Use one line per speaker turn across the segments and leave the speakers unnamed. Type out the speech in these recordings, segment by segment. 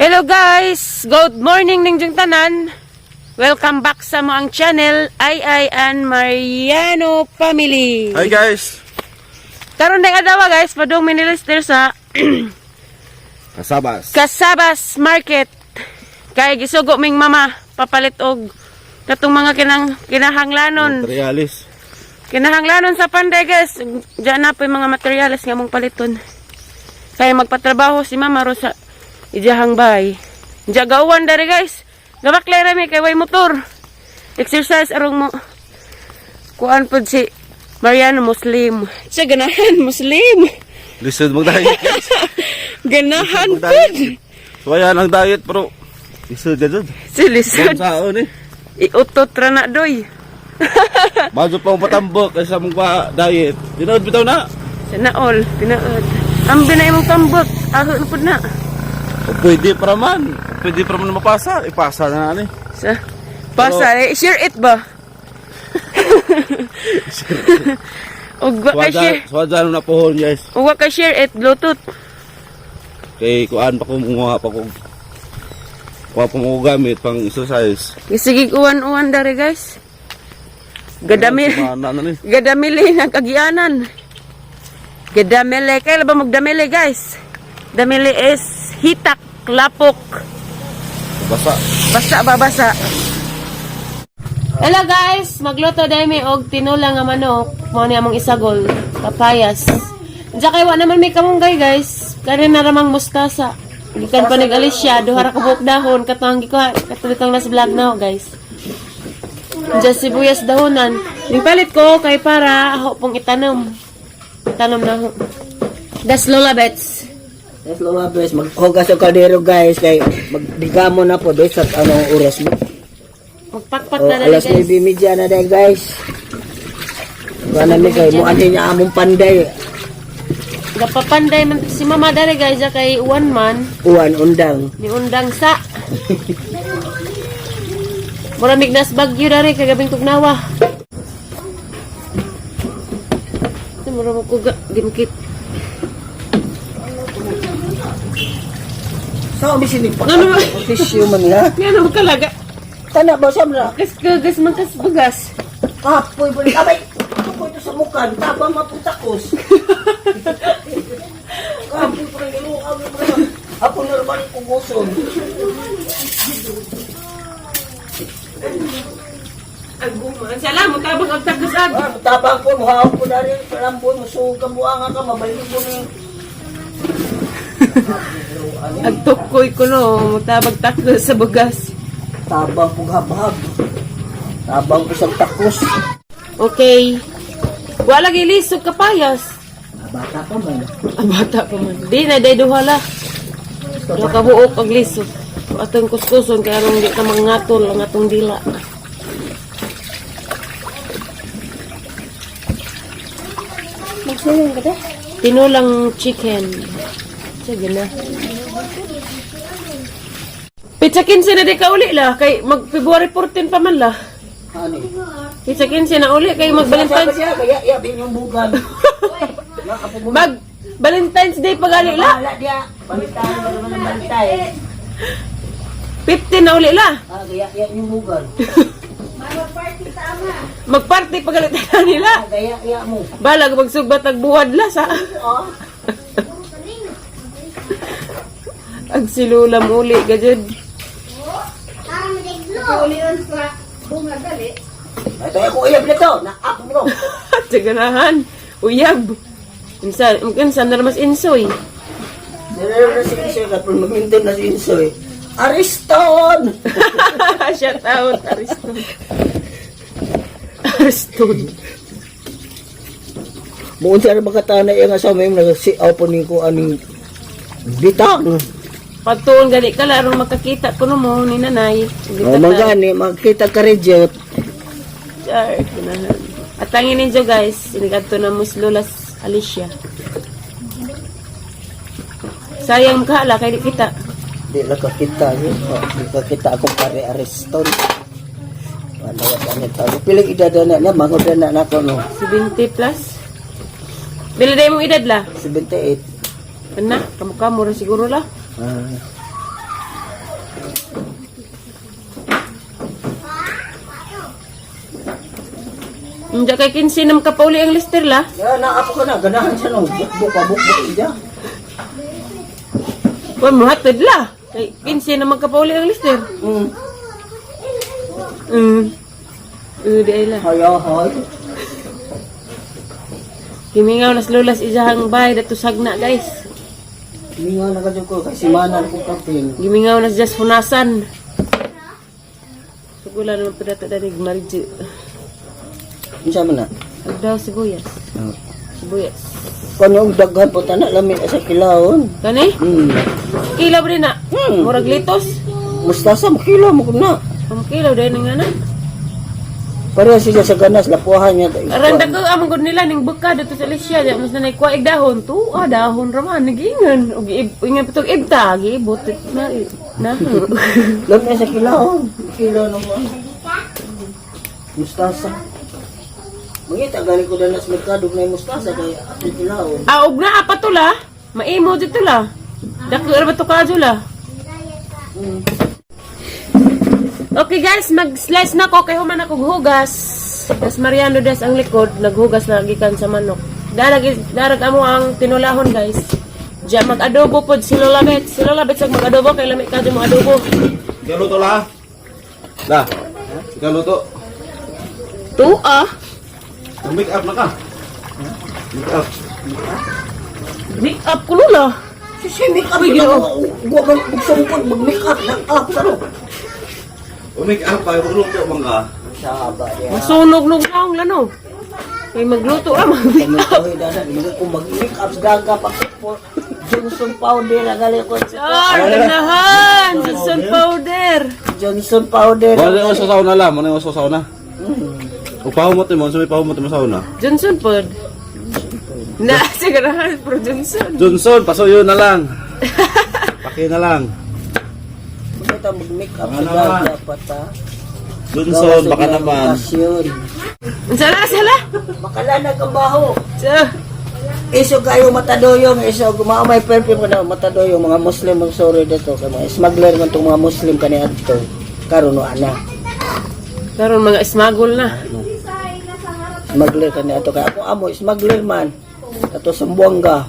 Hello guys! Good morning ninjong tanan! Welcome back sa moang channel, Ay Ay and Mariano Family.
Hi guys!
Karon dayong adlaw guys, padung mi ni Lester sa
Kasabas.
Kasabas Market. Kay gisugo ming mama papalit og katong mga kinahanglanon.
Materialis.
Kinahanglanon sa panday guys. Diyan na po yung mga materyales nga mong paliton. Kaya magpatrabaho si mama ro sa ijahang bay. Diya gawan dari guys. Gabaklay rami kay way motor. Exercise arong mo. Kuan pod si Mariano Muslim. Siya ganahan Muslim.
Lisod mag-diet guys.
Ganahan pod.
Mag-diet. Suwayan ang diet pero lisod ka dyan.
Si lisod.
Saon eh.
Iutot ra na doy.
Bago pa mong patambok kaysa mong pa-diet. Tinood bitaw na.
Sa naol, tinaod. Ambi na imong tambot. Ahon pod na.
O pwede pa man. O pwede pa man mapasa. Ipasa na na eh.
Sa pasa eh, share it ba? Ug wa kay share,
Suwadya na pohon guys.
ug wa kay share it Bluetooth.
Kay kuan pa ko munguha pa ko. Kuha pa mo gamit pang exercise.
Sige uwan-uwan dere guys. Gadami
Sumana na ni.
gadamili ng kagianan. Gadamili kay ba magdamili guys? Damili is hitak, lapok.
Basa.
Basa ba basa? Hello guys, magluto dahil mi og tinula nga manok. Mao ni among isagol, papayas. Diya kay wa naman may kamunggay guys. Kani na ramang mustasa. Gikan pa nag Alicia, duha ra ka buok dahon katong gikuha katong nasa vlog na ho, guys. Diya sibuyas dahonan. Nipalit ko kay para ako pong itanom. Itanom na ho. Das Lola Bets.
Yes, Lola Bes, maghugas og kaldero guys kay magdigamo na po doy sa anong oras mo.
Magpakpak
O,
na dali
alas
guys.
9:30 na day guys. Kuha na mi kay muanhin niya among panday.
Gapapanday man si mama dali guys diya kay uwan man.
Uwan undang.
Ni undang sa. Mura nas bagyo dari kagabing tugnawa. Ito mura mo kuga dimkit.
Sa mi sini pa.
Ano ba?
Tissue man nga.
Ngano kalaga?
Tana ba sa mra?
Kas kagas man kas bugas.
Kapoy po. Abay, tukoy to sa mukha. Tabang maputakos. Kapoy po rin. Ako normal kuguson.
Aguma. Salamat tabang og tagos ab.
Ah, tabang po, muhaw po na rin. Kalambon, musuog ka buanga ka, mabalik mo ni.
Agtukoy ko no, mutabag takos sa bugas.
Tabang po habhab. Tabang po sa takos.
Okay. Wala lagi lisod kapayas.
Ah, bata pa man.
Ang bata pa man. Di na day duha la. Duha ka buok og lisod. Atong kuskuson kay aron di ka mangatol ang atong dila.
Magsilang ka da?
Tinulang chicken. Sige na. Pizza 15 na di ka uli la. Kay mag February 14 pa man la.
Ano?
Pizza 15 na uli kay mag Valentine's
Siya, kaya yapin yung bugan.
mag Valentine's Day pa gali la.
Wala diya. Balitaan ba naman ang bantay?
15 na uli la.
Ah, kaya yapin yung bugan.
Magparty pa gali tayo nila.
Ah, kaya ya mo.
Balag magsugbat ag buwad la sa.
Ah,
Ag silulam uli gajud.
ito ako uyab na to. Naap mo.
Taganahan. Uyab. Insa, insa na mas insoy.
Nalaro na si Insoy. Kapag maminto na si Insoy. Ariston!
Shout out, Ariston. Ariston.
Muun siya na makatana iya nga sa may nagsiaw po ni ko aning bitang.
Pagtuon gani ka larong makakita kuno mo ni nanay.
O magani, makita ka reject.
Char, ganahan. At tangin ninyo guys, sinigadto na mo si Lola Alicia. Sayang ka ala kay di kita.
Di lang kakita yun. Oh, di kakita akong pare Ariston. Wala ka na tao. Piling edad na na, mangod na na ako no.
70 plus. Bila day mong edad la?
78.
Ana, kamukha mo rin siguro la.
Ah,
Hindi kay 15 nam kapauli ang lister la.
Ya, naapo ka na. Ganahan siya no. Bukbuk pa, bukbuk siya.
Wa mo hatod la. Kay 15 naman kapauli ang lister. Di ay la.
Hayo, hoy.
Gimingaw nas lulas ijahang bay dato sagna, guys.
Mingaw na kadyo ko. Kasi manan ko kapin.
Gimingaw nas just hunasan. Sugula naman pa dato danig marji.
Unsa man na?
Agdaw sibuyas. Sibuyas.
Kano ang daghan po tanak lami sa kilawon.
Kani? Kilaw rin na. Murag litos.
Mustasa mo kilo mo na.
Ang kilaw dahil nga na.
Pareha siya sa ganas lapuhan niya.
Aran dako among gud nila ning buka dito sa Alicia di mas nanay kuha dahon tu ah dahon ra man nagingan og ingan patog ibta giibot na na.
Lami sa kilawon. Kilo na mo. Mustasa. Mangita gani ko dala sa merkado na mustasa kay atong kilawon.
Ah, og naa pa to la. Maimo dito la. Dako ra ba to kadyo la? Okay guys, mag-slice na ko kay human ako hugas. Das Mariano des ang likod, naghugas na gikan sa manok. Darag darag amo ang tinulahon, guys. Diya mag-adobo pod si Lola Bet. Si Lola Bet sa mag-adobo kay lami kadyo mo adobo.
Ikaw luto la. La. Ikaw luto.
Tuwa.
Make up na ka. Make up.
Make up ko Lola.
Si make up na mo. Wa man bugsungkod mag make up na up karo.
O make up pa, magluto man ka.
Saba diya.
Masunog nung naong lano. Kay magluto ra mag-make up.
Kami dana hindi ko mag make up gaga pa ko. Johnson powder na gali ko.
Char, ganahan! Johnson powder!
Johnson powder.
Wala yung sa sauna la, mo na yung sa sauna. O pahumot mo, sa may pahumot mo sa sauna.
Johnson pod. Na, sigurahan, pro Johnson.
Johnson, pasuyo na lang. Paki na lang.
Kita mag make up sa
Ano
gaga pa ta.
Johnson, baka naman.
Sala, sala!
Makalanag ang baho.
Sa,
Iso kayo matadoyong, iso may perfume ko na matadoyong mga Muslim ang sorry dito kay mga smuggler man tong mga Muslim kani adto. Karon no ana.
Karon mga smuggle na.
Smuggler kani adto kay ako amo smuggler man. Ato sa Buanga.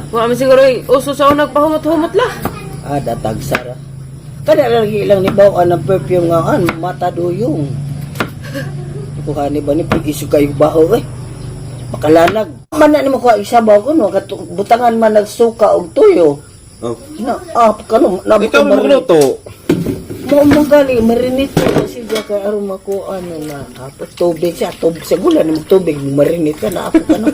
Wa man siguro eh, uso sa unag pahumot-humot la.
Ah, datag sara. Kada lagi ilang nibaw ang perfume nga an matadoyong. Kuha ni ba ni iso kayo baho eh. Makalanag. Man na ni mo kuha isabaw ko no butangan man nagsuka og tuyo.
Oh.
Na ah kano na
Ikaw mo magluto.
Mo mo gali marinate ko kasi siya kay aron makuha ano na tapos tubig siya tubig sa gula ni tubig marinate ka na ako kano.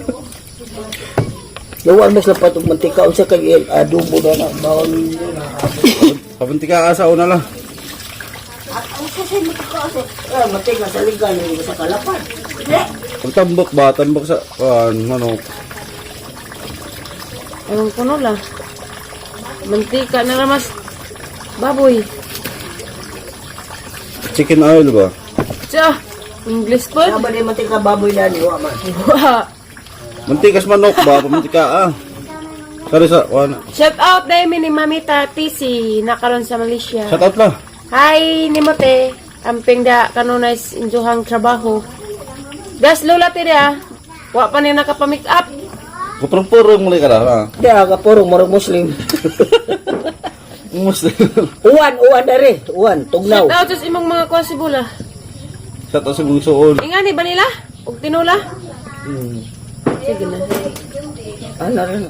Lawan mas lapat og mantika unsa kay adobo na na bawon na.
Papunti ka sa una la.
At ang sa mantika sa mantika sa ligan ni sa kalapan.
Ang tambok ba? Tambok sa kuan manok.
Ewan ko no la. Mantika na ramas baboy.
Chicken oil ba?
Sa, English pod.
Ano ba ni mantika baboy na ni wa man.
Wa.
Mantikas manok ba? Pamunti ka ah. Sorry sa kuan.
Shout out dahil ni Mamita TC nakaron sa Malaysia.
Shout out la.
Hi, Nimote. Amping da kanunay sa injuhang trabaho. Das Lola tiri ah. Wa pa ni nakapa-make up.
Kupurong-purong muli ka la. Ha?
Di aga puro murag Muslim.
Muslim.
Uwan uwan dere, uwan tugnaw.
Shout out sa imong mga kwasibula.
Shout out sa mong suon.
Ingani ba nila? Og tinula? Sige na.
Ano rin?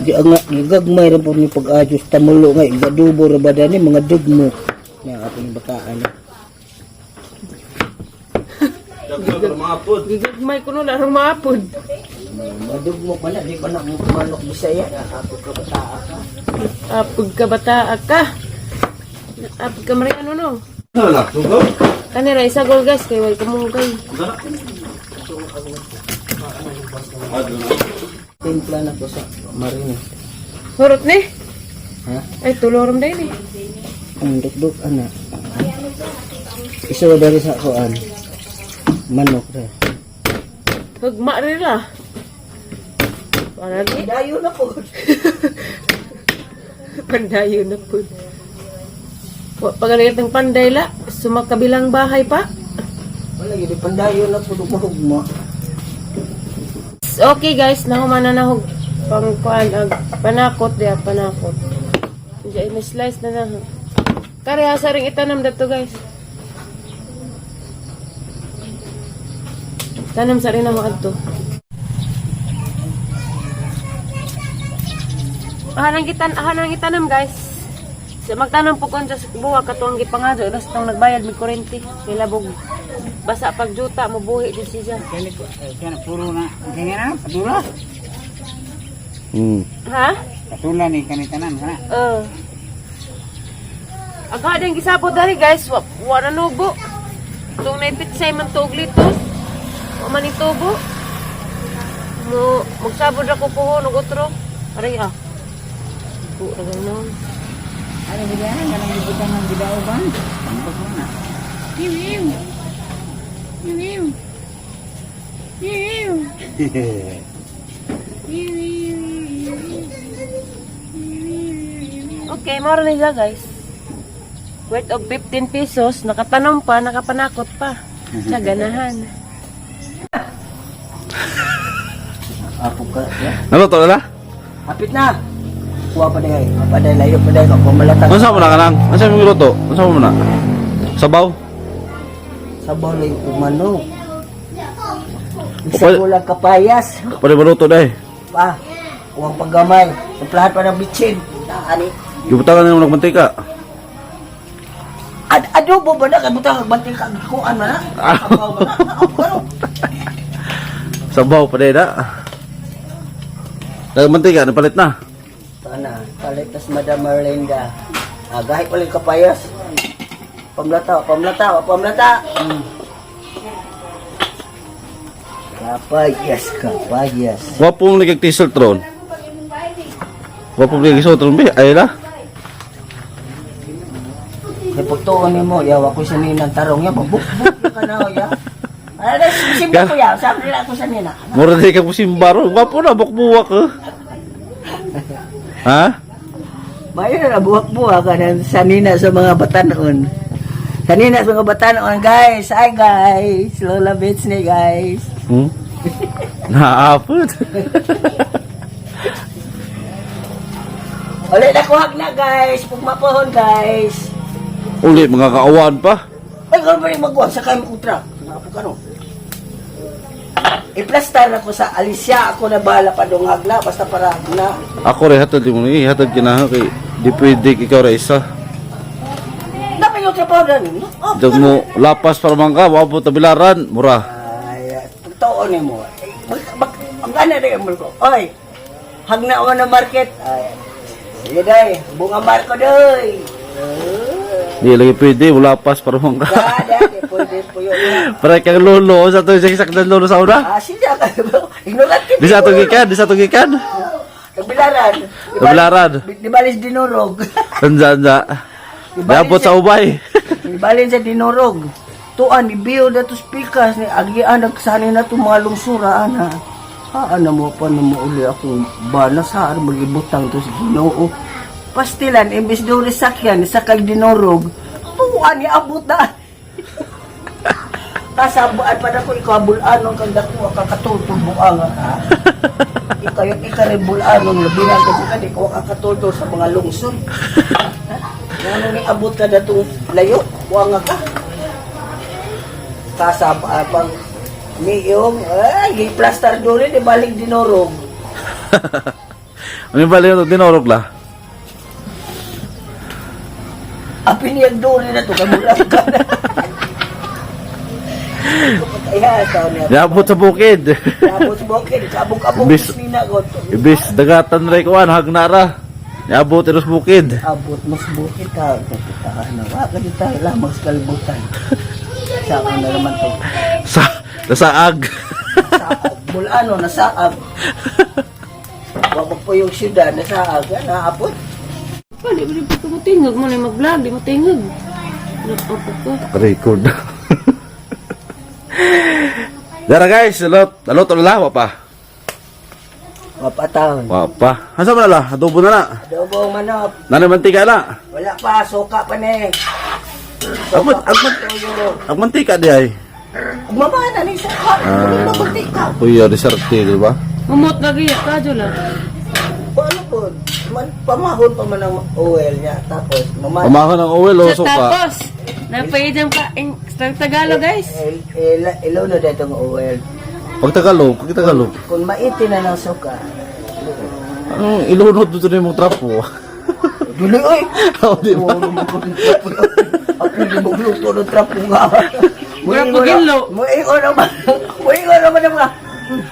Di ang gagmay ra po ni pag-adyos tamulo nga igadubo ra ba dani mga dugmo na atong bataan.
Gigagmay ko no larong maapod.
Madugmo pa na di pa na manok Bisaya na ako ka bataa ka.
Apog ka bata ka. Apog ka Mariano no.
Wala, sugo.
Kanira isa gol guys kay way kamunggay.
Timpla na ko sa marina.
Hurot ni.
Ha?
Ay tulorom dahil ni.
Ang dugdug ana. Isa dari sa kuan. Manok ra.
Hugma rin la. Paragi.
Dayo na po.
Pandayo na po. Wa pa ganit ang panday la. Sumakabilang bahay pa.
Wala gid pandayon na pud mahugma.
Okay guys, nahuman na nahog pang kuan ag panakot dia panakot. Diya ina slice na na. Kare asa ring itanam dato guys. Tanam sa rin na mo adto. Ahan ang itanam guys. Sa magtanam po kon sa buwa katong gipangadyo nas tong nagbayad mig kuryente. Kay labog basa pag juta mobuhi din siya.
Kaya puro na, kaya na, patula.
Ha?
Patula ni kanitanan, ha?
Aga din gisabot dali guys, wa na nubo. Tung naipitsay man tuog litos. Wa man itubo. Mo magsabot ako puhon og otro. Aray ah. Bu ra ganon.
Ano ba yan? Ganang ibutan ng bidauban? Tambak mo na. Iw, iw. Iw, iw. Iw, iw. Iw, iw, iw.
Okay, mao ra na siya guys. Worth of 15 pesos, nakatanom pa, nakapanakot pa. Sa ganahan.
Apo ka. Ya.
Naluto na la?
Hapit na. Kuha pa day. Pa day layo pa day ko malatag.
Unsa mo na kanang? Unsa mo luto? Unsa mo na? Sabaw?
Sabaw lang umano. Isa lang kapayas.
Pwede maluto dai.
Pa. Kuwang paggamay. Kumplahan pa ng bitsin. Ani.
Gibutangan nimo ng mantika.
Ad adobo ba na kay butang bantay ka kuan man na. Abaw ba na? Abaw ba na?
Sabaw pa na. Dahil mantika napalit na.
Sana, palitas Madam Marlinda. Ah, gahit ulit kapayas. Pamlata, pamlata, pamlata. Kapayas, kapayas.
Wapo mo nagig t-shirt ron. Wapo mo nagig tron be. Ay la.
Kay pagtuon nimo, yawa ko sa ninang tarong ya, babuk buk ka na ya. Ay, na, simba ko ya, sabi nila ako sa nina.
Mura di ka po simbaro. Wapo na bukbuwak eh. Ha?
Mayo na buwak-buwak ka na sa nina sa mga batanon. Sa nina sa mga batanon, guys. Hi, guys. Lola Bits ni, guys.
Naapod.
Ulit na kuhag na, guys. Pugmapohon, guys.
Uli mga kaawan pa.
Ay, kung ba rin magkuha sa kayo kontra? Napo ka no? I-plastar ako sa Alicia, ako na bahala pa dong hagla, basta para na.
Ako rin hatod mo ni hatod kinaha kay di pwede ikaw ra isa.
Dapat yung trabaho na ninyo. Oh,
Dog mo lapas para man ka, wapo tabilaran, mura.
Ay, pagtuon ni mo. Ay, ang gana na yung ko. Oy, hagna mo na market. Ay, sige day, bunga marko day.
Di lagi pwede, wala pas para man ka.
Kada, di pwede po yun.
Para kang lolo, sa to sa sakdan lolo sa una.
Ah, sige ka. Ignorante.
Di sa atong gikan, di sa atong gikan.
Kabilaran.
Kabilaran.
Di balis dinurog.
Anza anza. Dapat sa ubay.
Ibalin sa dinurog. Tuan, ibiyo na to speakers ni agian nagsani na to mga lungsura ana. Ha ana mo pa na mauli akong bana sa ar magibutang to sa Ginoo. Pastilan imbis duri sakyan sakay dinurog. Tuan ni abot na. Kasabaan pa na ko ikaw bulanong kang dako kakatultol buang ha. Ikaw yung ikaribulanong labihan kasi ka di ko kakatultol sa mga lungsod. Ngano ni abot ka na itong layo, buang ka. Kasabaan pang niyong, ay, gi-plaster duri, di balik dinurog.
Ano ba yun dinorog la?
Apin niyang duri na to, kamulang ka na. Kaya, taon niya.
Niabot sa bukid.
Tapos bukid, kabog-kabog nina ko.
Ibis dagatan ray kuan hagnara. Niabot iros bukid.
Abot mas bukid ka. Kita na, wa ka di tayo lamang sa kalibutan. Sa ako na naman to.
Sa nasaag.
Saag. Bulano, nasaag. Wabag po yung syudad, nasaag. Naabot.
Pa, di ba di pa mo tingog mo na mag-vlog, di mo tingog. Napo ka.
Record. Dara guys, alot, alot na pa.
Mapatahon.
Wa pa. Asa man la? Adobo na na.
Adobo manok.
Nana mantika na.
Wala pa, suka pa ni.
Ang mantika di ay.
Mama na ni suka.
Ah.
Mantika.
Kuya, reserte, di ba?
Umot lagi ya ka jula.
Paano po? Man, pamahon pa man ang oil niya. Tapos, mama.
Pamahon ang oil o
Sa
suka.
tapos, napaidam ka in Tagalog, guys.
Ilaw na dito ang oil.
Pag Tagalog, pag Tagalog.
Kung maiti na ng suka.
Anong ilunod dito na yung trapo?
Dili oy.
Oh, di ba?
Ako di magluto ng trapo nga.
Mura po ginlo.
Muingon naman. Muingon naman ang mga.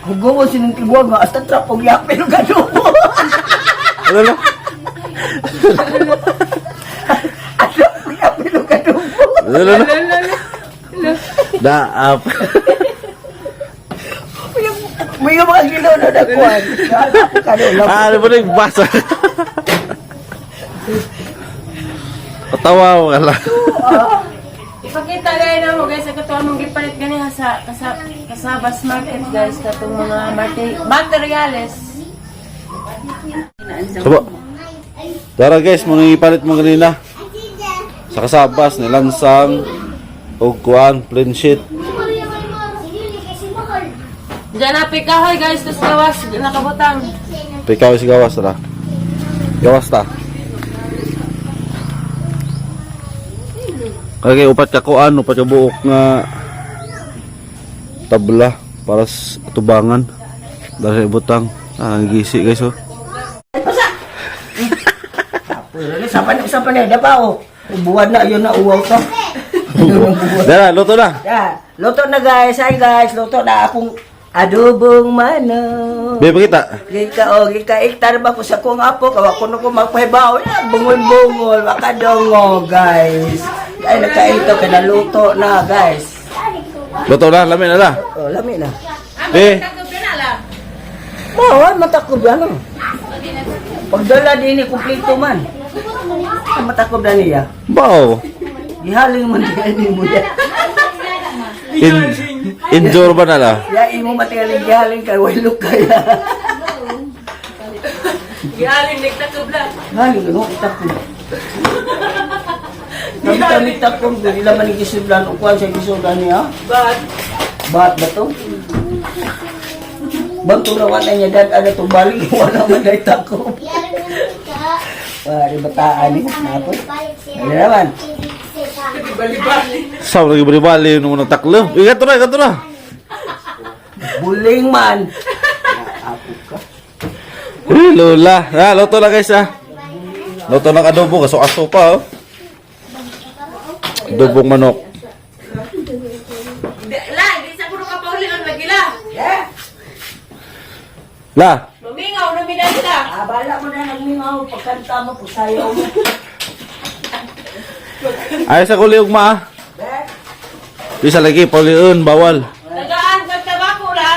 Hugaw sinong tiguan nga. Hasta trapo yapin ang adobo.
Ano na?
Ano yapin ang adobo.
Ano na? Daap.
May mga gilo na nakuhan.
Ah, ano ba na yung basa? Patawa mo ka lang.
Ipakita gaya na mo guys sa kato among gipalit ganiha sa Kasabas Market, guys, katong mga materials.
Sabo. Tara guys, mga ipalit mo kanina. Sa Kasabas, nilansang, og kuan, plain sheet.
Diyan na pikahoy, guys, tas gawas nakabutang.
Pikaw si gawas tara. Gawas ta. Kaya upat ka kuan, upat ka buok nga tabla para sa tubangan. Dahil sa ibutang. Ah, gisi guys oh.
Sapa na, sapa na. Dapa o. Ubuan na, yun na, uwaw to.
Dara, luto na.
Yeah. Luto na, guys. Hi guys, luto na akong adobong manok.
Be, pakita.
Gika o, gika iktar ba ko sa kong apo, kawa ko na ko magpahibaw na, bungol-bungol, makadongo, guys. Ay, nakaito, kinaluto na, guys.
Luto na, lami na la.
Oh, lami na.
Be,
Mo, ay, matakob ano. Pagdala din ni kumpleto man. Ang matakob na niya.
bao.
Gihaling man din mo ya.
Injure ba na la?
Ya imo matingaling gihaling kay walo kaya.
Gihalin nagtakubla.
Haling ano takob. Kami kami takob dili man ni gisudlan og kuan sa gisudlan niya.
But
Ba't ba to? Bang tulawan na niya dad ano to balik wala man day takob. Wah, di bataan ni napon. Ano naman?
Sa lagi bali-bali nung nataklo. Ikat na, ikat na.
Buling man. Ako ka.
Eh, lola. Ah, luto na guys ah. Luto ng adobo, kaso aso pa oh. Adobong manok.
La, di sa kuno ka paulion lagi la.
Yeah.
La,
Mamingaw na minanta.
Abala mo na nagmingaw pagkanta mo pusayaw mo.
ay sa kuliog ma. ah.
Be?
Bisa lagi paulion, bawal.
Tagaan kag tabako la.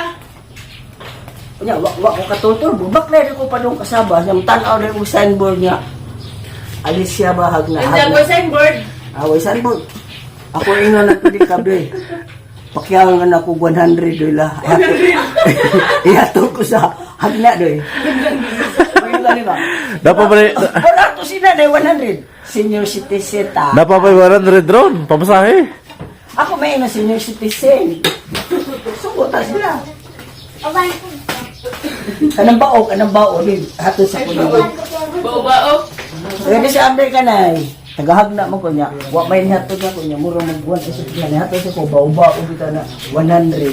Nya, wa, wa ko katutol. Bubak na rin ko pa doon kasaba. Yung tanaw na yung signboard niya. Alicia Bahag na.
Andiyan ko signboard.
Ah, way signboard. Ako ingon na pili ka, be. Pakyaw nga na ako 100 doy la. Ihatod ko sa hagna doy. May gani ba?
Dapat pa
Wala to sila na 100. Senior citizen ta.
dapat pa 100 drone, pamasahe.
Ako may na senior citizen. Sugot ta sila. Kanang bao, din. Hatod sa kuno.
Bao-bao.
Pwede si Andre kanay. Tagahagna mo ko niya. Wa may nihatod na ko niya. Mura magbuwan sa niya. Nihatod sa ko bao-bao bitaw na 100.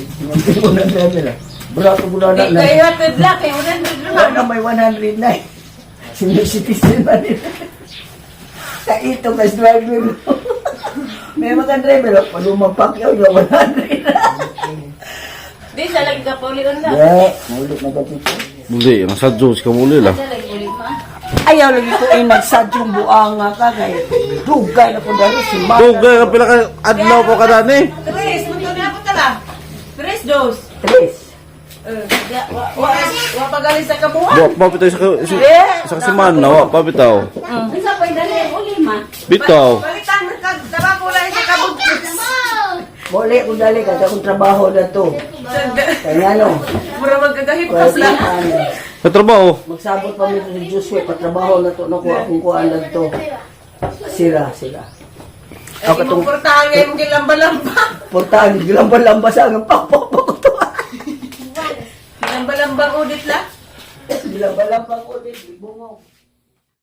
100 na. Bra ko gula
Di
na.
kayo hatod la kay 100
Wala
naman.
na may 100 na eh. Senior citizen man nila. Sa ito kas driver. May mga driver, oh, pag lumapakyaw niya, 100 na.
Di sa lagi ka paulion la.
Yeah, mulit na ganito.
Hindi, nasa Diyos ka muli la.
Sa lagi ulit ma.
Ayaw lagi ko ay nagsadyong buanga ka kay dugay na ko dali si Mata.
Dugay ka pila ka adlaw po ka dani.
Tres, munto na ako tala. Tres dos.
Tres.
Wa wa wa pagali sa kabuha.
Wa pa bitaw sa kasimana, wa pa bitaw.
Unsa pa dali uli ma.
Bitaw.
Balitan kag tabako la sa kabugkis.
Muli ko dali kay akong trabaho na to. Kaya ano?
Mura magkagahip kas la.
Pwede, ano.
May trabaho.
Magsabot pa mi sa Joshua patrabaho na to nako akong kuan to. Sira sila. Ako katong
Portahan ngayon mong gilamba-lamba.
portahan gilamba-lamba sa ang pakpak ko to.
Gilamba-lamba audit la.
Gilamba-lamba ko din bungog.